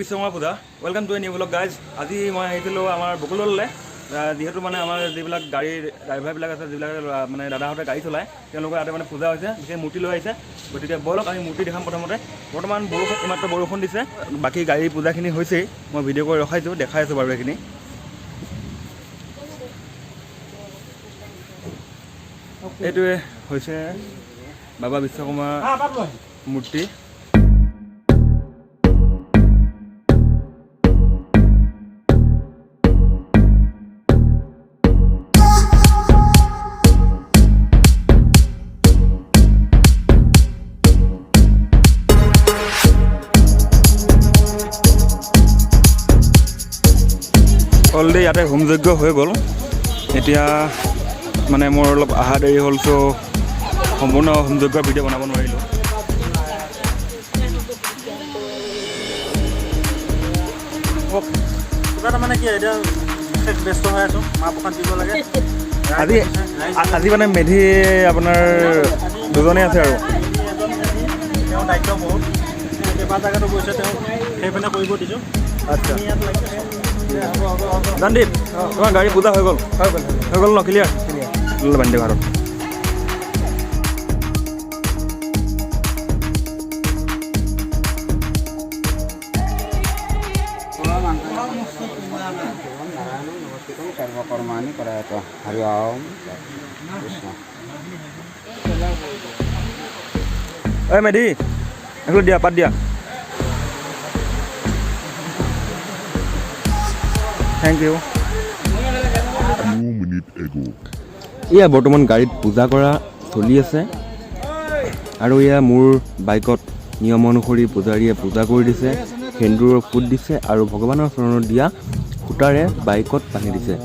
বিশ্বকৰ্মা পূজা। Welcome to a new vlog, guys. আজি মই আহিছিলোঁ আমাৰ বকুলতললৈ। যিহেতু মানে আমাৰ যিবিলাক গাড়ীৰ ড্ৰাইভাৰবিলাক আছে, যিবিলাক মানে দাদাহঁতে গাড়ী চলায়, তেওঁলোকৰ ইয়াতে মানে পূজা হৈছে, বিশেষ মূৰ্তি লৈ আহিছে। গতিকে ব'লক, আমি মূৰ্তি দেখাম প্ৰথমতে। বৰ্তমান বৰষুণ, এইমাত্ৰ বৰষুণ দিছে। বাকী গাড়ীৰ পূজাখিনি হৈছেই, মই ভিডিঅ' কৰি ৰখাইছোঁ, দেখাই আছোঁ বাৰু এইখিনি। এইটোৱে হৈছে বাবা বিশ্বকৰ্মা মূৰ্তি। অলৰেডি ইয়াতে হোম যজ্ঞ হৈ গ'ল। এতিয়া মানে মোৰ অলপ অহা দেৰি হ'ল, চ' সম্পূৰ্ণ হোম যজ্ঞৰ ভিডিঅ' বনাব নোৱাৰিলোঁ। কিবা এটা মানে কি, এতিয়া বিশেষ ব্যস্ত হৈ আছোঁ, মাহ প্ৰসাদ দিব লাগে। আজি আজি মানে মেধি আপোনাৰ দুজনেই আছে আৰু। এজন মেধি, তেওঁৰ দায়িত্ব বহুত, কেইবা জেগাতো গৈছে, তেওঁ সেইপিনে কৰিব দিছোঁ। আমি ইয়াত লাগি আছোঁ। সন্দীপ, তোমাৰ গাড়ী পূজা হৈ গ'ল? হৈ গ'ল। হৈ গ'ল ন? ক্লিয়াৰ? বান্ধি দিয়ক হাতত। সৰ্বকৰ্মাণি কৰায়ত। হৰি ওম কৃষ্ণ। ঐ মেধি, এইফালে দিয়া, পাত দিয়া। Thank you. Few minutes ago. এয়া বৰ্তমান গাড়ীত পূজা কৰা চলি আছে আৰু এয়া মোৰ বাইকত নিয়ম অনুসৰি পূজাৰীয়ে পূজা কৰি দিছে, সেন্দুৰৰ ফুট দিছে আৰু ভগৱানৰ চৰণত দিয়া সূতাৰে বাইকত বান্ধি দিছে।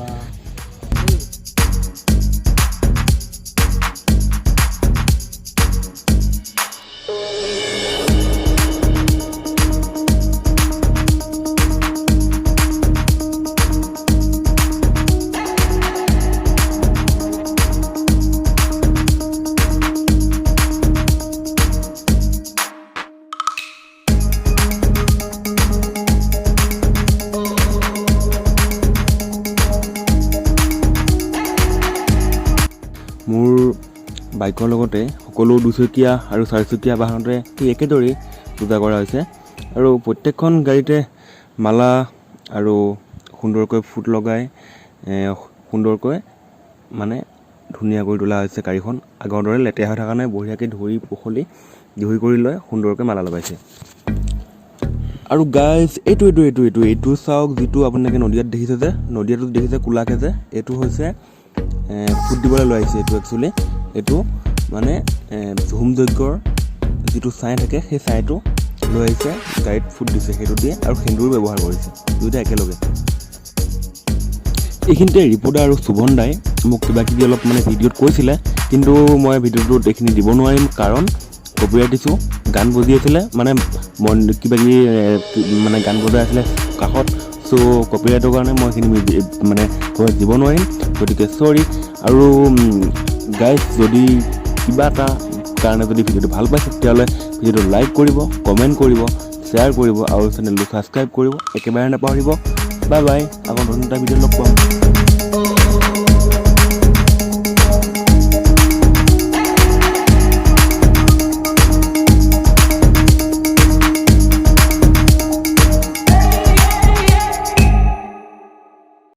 মোৰ বাইকৰ লগতে সকলো দুচকীয়া আৰু চাৰিচকীয়া বাহনতে ঠিক একেদৰেই পূজা কৰা হৈছে আৰু প্ৰত্যেকখন গাড়ীতে মালা আৰু সুন্দৰকৈ ফুট লগাই সুন্দৰকৈ মানে ধুনীয়া কৰি তোলা হৈছে। গাড়ীখন আগৰ দৰে লেতেৰা হৈ থকা নাই, বঢ়িয়াকৈ ধুই পখলি ধুই কৰি লৈ সুন্দৰকৈ মালা লগাইছে। আৰু গাইজ, এইটো এইটো এইটো এইটো এইটো চাওক, যিটো আপোনালোকে নদিয়াত দেখিছে যে, নদিয়াটোত দেখিছে ক'লাকে যে, এইটো হৈছে ফুট দিবলৈ লৈ আহিছে। এইটো একচুৱেলি এইটো মানে হোম যজ্ঞৰ যিটো ছাই থাকে, সেই ছাইটো লৈ আহিছে, গাড়ীত ফুট দিছে সেইটো দিয়ে আৰু সেন্দুৰো ব্যৱহাৰ কৰিছে, দুয়োটা একেলগে। এইখিনিতে ৰিপুদা আৰু শোভন দাই মোক কিবা কিবি অলপ মানে ভিডিঅ'ত কৈছিলে, কিন্তু মই ভিডিঅ'টোত এইখিনি দিব নোৱাৰিম, কাৰণ কপিৰাইট দিছোঁ। গান বজি আছিলে, মানে মন কিবা কিবি মানে গান বজাই আছিলে কাষত। চ' কপিৰাইটৰ কাৰণে মই এইখিনি মানে ভইচ দিব নোৱাৰিম, গতিকে চৰি। আৰু গাইজ, যদি কিবা এটা কাৰণে যদি ভিডিঅ'টো ভাল পাইছে, তেতিয়াহ'লে ভিডিঅ'টো লাইক কৰিব, কমেণ্ট কৰিব, শ্বেয়াৰ কৰিব আৰু চেনেলটো ছাবস্ক্ৰাইব কৰিব একেবাৰে নাপাহৰিব। বাই বাই, আকৌ নতুন এটা ভিডিঅ' লগ পাম।